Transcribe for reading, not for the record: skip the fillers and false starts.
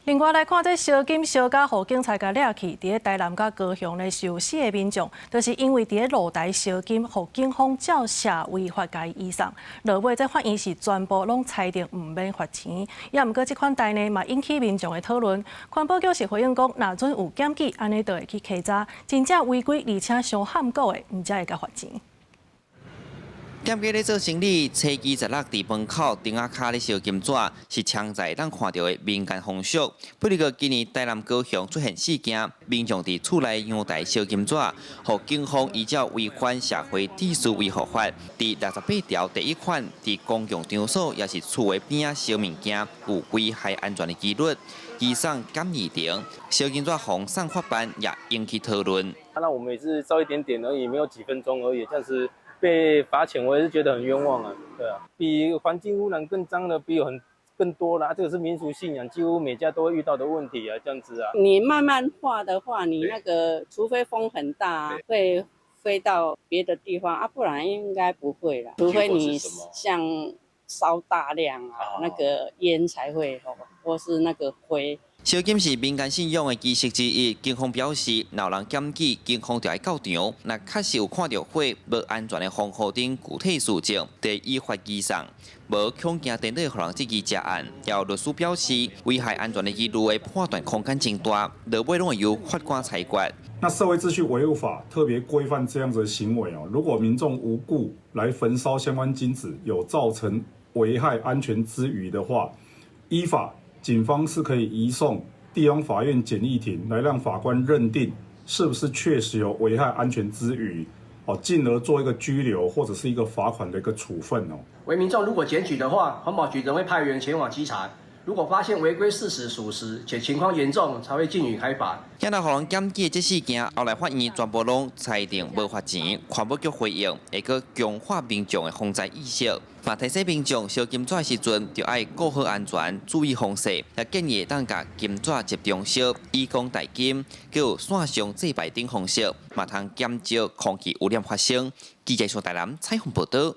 另外來看，這燒金燒甲予警察共掠去，佇咧台南佮高雄咧是有四个民眾，就是因為佇咧露台燒金，予警方照社違法共伊移送。落尾這法院是全部攏裁定毋免罰錢。也毋過這款代呢嘛引起民眾的討論。環保局是回應講，若準有檢舉，按呢就會去稽查，真正違規而且傷譀古的，毋才會共罰錢。店家咧做生理，初二十六佇門口燈仔跤咧燒金紙，是常在會當看著的民間風俗。不過今年台南高雄出現事件，民眾佇厝內陽台燒金紙，予警方依照違反社會秩序維護法第68條第一款，佇公共場所抑是厝的邊仔燒物件，有危害安全的疑慮，移送簡易庭，燒金紙予送法辦也引起討論。那我們也是燒一點點而已，沒有幾分鐘而已，但是被罰錢，我也是覺得很冤枉啊，對啊，比環境污染更髒的，比有很更多啦。這個是民俗信仰，幾乎每家都會遇到的問題啊，這樣子啊。你慢慢化的話，你那個除非風很大，會飛到別的地方啊，不然應該不會啦。除非你像燒大量啊，那個煙才會哦，或是那個灰。燒金是民間信仰的儀式之一，警方表示，若有人檢舉，警方就愛到場。若確實有看著火無安全的防護等具體事證，得依法移送。無恐驚顛倒予人質疑食案。有律師表示，危害安全的疑慮的判斷空間真大，落尾攏會由法官裁決。那社會秩序維護法特別規範這樣子的行為哦，如果民眾無故來焚燒相關金紙，有造成危害安全之虞的話，依法，警方是可以移送地方法院簡易庭，來讓法官認定是不是確實有危害安全之虞，哦，進而做一個拘留或者是一個罰款的一個處分哦。惟民眾如果檢舉的話，環保局仍會派員前往稽查。如果發現違規事實屬實且情況嚴重，才會逕予開罰。今日予人檢舉這事件，後來法院全部攏裁定無罰錢。環保局回應會閣強化民眾的防災意識，嘛提醒民眾燒金紙的時陣，著愛顧好安全，注意風勢，也建議會當共金紙集中燒，以工代金，閣有線上祭拜等方式，嘛通減少空氣污染發生。記者蘇台南採訪報導。